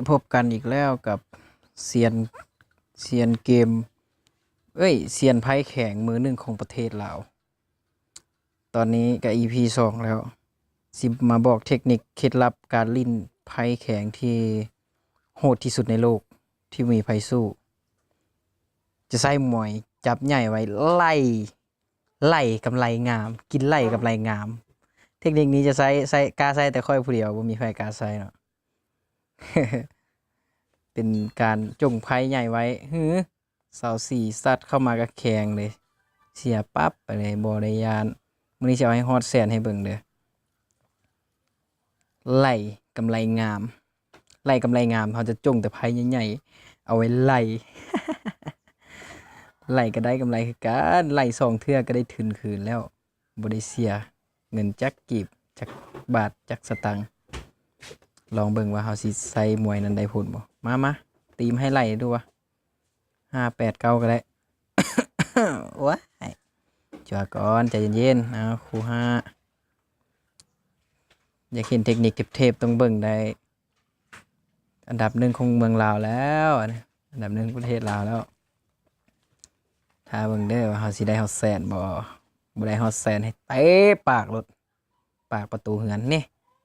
ພົບກັນອີກແລ້ວກັບຊຽນ ຊຽນເກມ ເອີຍ ຊຽນໄພແຂງມືໜຶ່ງຂອງປະເທດລາວ. ຕອນນີ້ກະອີພີສອງແລ້ວ ຊິມາບອກເທັກນິກເຄັດລັບການຫຼິ້ນໄພແຂງທີ່ໂຫດທີ່ສຸດໃນໂລກ ທີ່ບໍ່ມີໃຜສູ້. ຈະໃຊ້ມວຍຈັບໃຫຍ່ໄວ້ໄລ່ ໄລ່ກຳໄລງາມ ກິນໄລ່ກຳໄລງາມ. ເທັກນິກນີ້ຈະໃຊ້ ໃຊ້ ກ້າໃຊ້ແຕ່ຂ້ອຍຜູ້ດຽວ ບໍ່ມີໃຜກ້າໃຊ້ເນາະ. ເປັນການຈົ່ງໄພໃຫຍ່ໄວ້ ຫື ຊາວສີ່ ຊັດເຂົ້າມາກະແຂງເລີຍ ເສຍປັບໄປເລີຍ ບໍ່ໄດ້ຢ້ານ. ມື້ນີ້ຊິເອົາໃຫ້ຮອດແສນໃຫ້ເບິ່ງເດີ. ໄລ່ກຳໄລງາມ ໄລ່ກຳໄລງາມ ເຮົາຈະຈົ່ງແຕ່ໄພໃຫຍ່ໆ ເອົາໄວ້ໄລ່ ໄລ່ກະໄດ້ກຳໄລຄືກັນ ໄລ່ສອງເທື່ອກະໄດ້ທຶນຄືນແລ້ວ ບໍ່ໄດ້ເສຍເງິນຈັກກີບ ຈັກບາດ ຈັກສະຕັງ. ລອງເບິ່ງວ່າເຮົາຊິໃຊ້ມວຍນັ້ນໄດ້ຜົນບໍ່. ມາ ມາ ຕີມໃຫ້ໄລ່ດູວ່າ ຫ້າແປດເກົ້າກະໄດ້. ໂອ້ຍ ຈົວກ່ອນ ໃຈເຢັນໆ. ເອົາ ຄູ່ຫ້າ ຢາກເຫັນເທັກນິກເທບໆ ຕ້ອງເບິ່ງໄດ້ ອັນດັບໜຶ່ງຂອງເມືອງລາວແລ້ວ ອັນດັບໜຶ່ງປະເທດລາວແລ້ວ. ຖ້າເບິ່ງເດີວ່າເຮົາຊິໄດ້ຮອດແສນບໍ່ ບໍ່ໄດ້ຮອດແສນໃຫ້ເຕະປາກໂລດ ປາກປະຕູເຮືອນນີ້.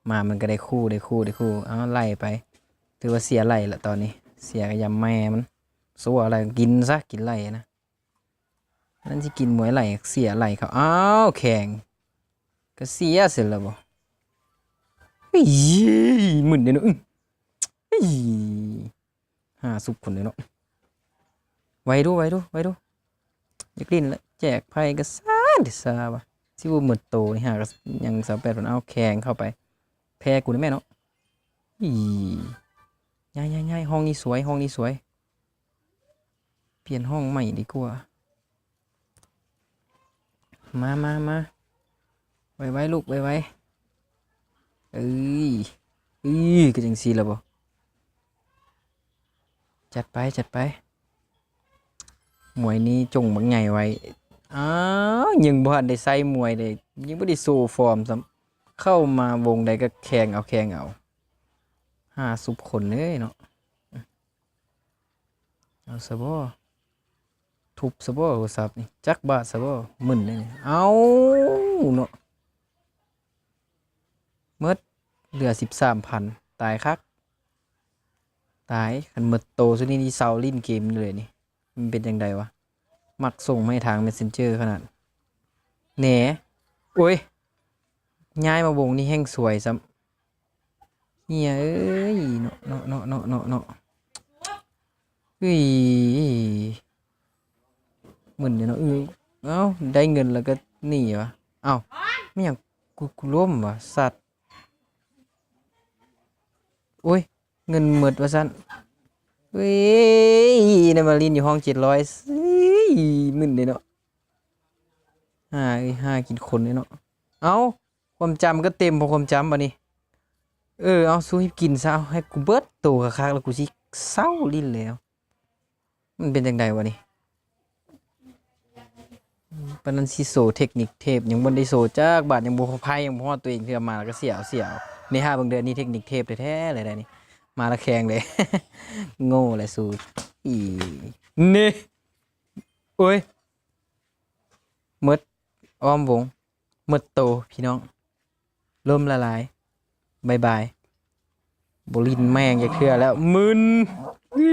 ມາມັນກະໄດ້ຄູ່ ໄດ້ຄູ່ ໄດ້ຄູ່ ເອົາໄລ່ໄປ ຖືວ່າເສຍໄລ່ລະຕອນນີ້ ເສຍກະຢ່າແມ່ມັນ ຊົ່ວແລ້ວ ກິນຊະ ກິນໄລ່ນະ. ມັນຊິກິນມວຍໄລ່ ເສຍໄລ່ເຂົາ ອ້າວ ແຂງ ກະເສຍເສີແລ້ວບໍ່. ອີ ມຶນເດ້ເນາະ ອີ ຫາສຸບຄົນເດ້ເນາະ. ໄວດູ ໄວດູ ໄວດູ ຢາກຫຼິ້ນລະ ແຈກໄພກະຊ້າເດຊ້າວ່າ ຊິບໍ່ໝົດໂຕນີ້ ຫາກະຍັງຊາວແປດພັນ. ເອົາແຂງເຂົ້າໄປ ແພ້ກູແນ່ແມ່ເນາະ. ອີ ຍ້າຍໆໆ ຫ້ອງນີ້ສວຍ ຫ້ອງນີ້ສວຍ. ປ່ຽນຫ້ອງໃໝ່ດີກວ່າ. ມາ ມາ ມາ ໄວໆ ລູກ ໄວໆ. ເອີຍ ເອີຍ ກະຈັ່ງຊີ້ລະບໍ່. ຈັດໄປ ຈັດໄປ. ມວຍນີ້ຈົ່ງບັກໃຫຍ່ໄວ້. ອ້າວ ຍັງບໍ່ທັນໄດ້ໃຊ້ມວຍເດ້ ຍັງບໍ່ໄດ້ໂຊຟອມຊ້ຳ. ເຂົ້າມາວົງໃດກະແຂງເອົາ ແຂງເອົາ. ຫາສຸບຄົນເລີຍເນາະ. ເອົາຊະບໍ່ ທຸບຊະບໍ່ໂທລະສັບນີ້ ຈັກບາດຊະບໍ່ ມຶນເດ້ນີ້. ເອົາເນາະ ໝົດ ເຫຼືອສິບສາມພັນ ຕາຍຄັກ ຕາຍ. ຄັນໝົດໂຕຊຸດນີ້ນີ້ເຊົາຫຼິ້ນເກມເລີຍນີ້. ມັນເປັນຈັ່ງໃດວະ ມັກສົ່ງມາໃຫ້ທາງແມັດເຊັນເຈີຂະໜາດແນ. ໂອ້ຍ ຍ້າຍມາວົງນີ້ແຮ່ງສວຍຊ້ຳ. ເອີຍ ເນາະ ເນາະ ເນາະ ເນາະ ເນາະ ເນາະ. ເອີຍ ມຶນເດເນາະ. ເອີ ເອົ້າ ໄດ້ເງິນແລ້ວກະໜີວະ. ເອົ້າ ແມ່ນຫຍັງ ກູ ກູລົ້ມວະ ສັດ. ໂອ້ຍ ເງິນໝົດວ່າຊັ້ນ. ເອີຍ ໄດ້ມາຫຼິ້ນຢູ່ຫ້ອງເຈັດຮ້ອຍ ເອີຍ ມຶນເດເນາະ. ຫາ ຫາກິນຄົນເດເນາະ. ເອົ້າ ຄວາມຈຳກະເຕັມ ເພາະຄວາມຈຳບາດນີ້. ເອີ ເອົາ ສູ້ໃຫ້ກິນຊະ ເອົາ ໃຫ້ກູເບິດໂຕຄັກໆ ແລ້ວກູຊິເຊົາຫຼິ້ນແລ້ວ. ມັນເປັນຈັ່ງໃດວະນີ້? ປານນັ້ນຊິໂຊເທັກນິກເທບ ຍັງບໍ່ໄດ້ໂຊຈັກບາດ ຍັງບໍ່ໄພ ຍັງບໍ່ຮອດໂຕເອງເທື່ອ. ມາລະກະເສຍເອົາ ເສຍເອົາ. ນີ້ຫາເບິ່ງເດີ ນີ້ເທັກນິກເທບແທ້ໆເລີຍໄດ໋ນີ້. ມາລະແຂງເດ້ ໂງ່ແຫຼະສູ. ອີ ນີ້ ໂອ້ຍ ໝົດ ອ້ອມວົງ ໝົດໂຕພີ່ນ້ອງ ລົ້ມລະລາຍ ບາຍບາຍ. ບໍ່ຫຼິ້ນແມ່ງຈັກເທື່ອແລ້ວ ມຶນ. ອີ